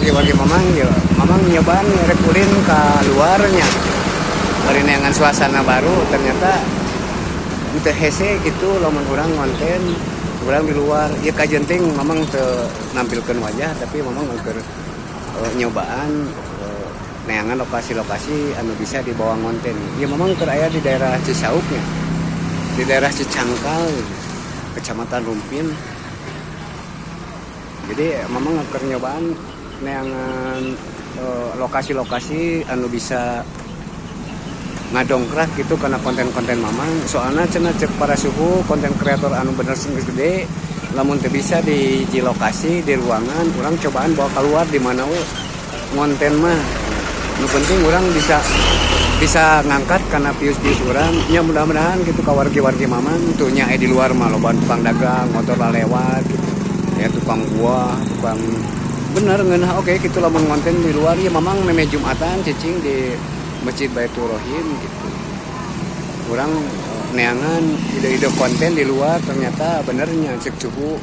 Wargi-wargi Mamang ya, Mamang nyobaan rek ulin ka luarnya, bari neangan suasana baru. Ternyata teu hese gitu lamun urang konten urang di luar ya. Kajeun teuing Mamang teu nampilkeun wajah, tapi Mamang keur nyobaan neangan lokasi-lokasi anu bisa dibawa ngonten. Ya, Mamang keur aya di daerah Cisauknya, di daerah Cicangkal, Kecamatan Rumpin. Jadi Mamang keur nyobaan neangan lokasi-lokasi anu bisa ngadongkrak gitu karena konten-konten Mamang. Soalnya cenah cek para suhu konten kreator anu bener sing gede, lamun teu bisa di lokasi, di ruangan, urang cobaan bawa keluar di mana we ngonten mah. Nu penting urang bisa bisa ngangkat karena views-views urang nya. Mudah-mudahan gitu ka wargi-wargi Mamang tuh nya. Di luar mah loba tukang dagang, motor lah lewat gitu ya, tukang buah, tukang, bener ngeunah. Oke gitu lamun ngonten di luar ya. Mamang meme Jumatan cicing di Masjid Baitur Rohim gitu. Urang neangan ide-ide konten di luar, ternyata benernya cek cupu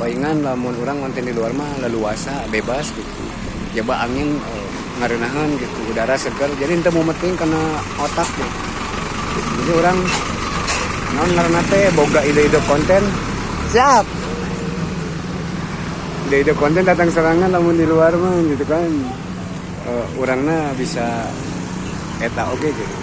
palingan lamun urang konten di luar mah leluasa, bebas gitu. Coba angin ngarenahan gitu, udara segar, jadi ente mau penting karena otak gitu. Jadi urang naon ngaranna teh boga ide-ide konten, siap ide-ide konten datang serangan lamun di luar mah gitu kan. Urangna bisa eta oke gitu.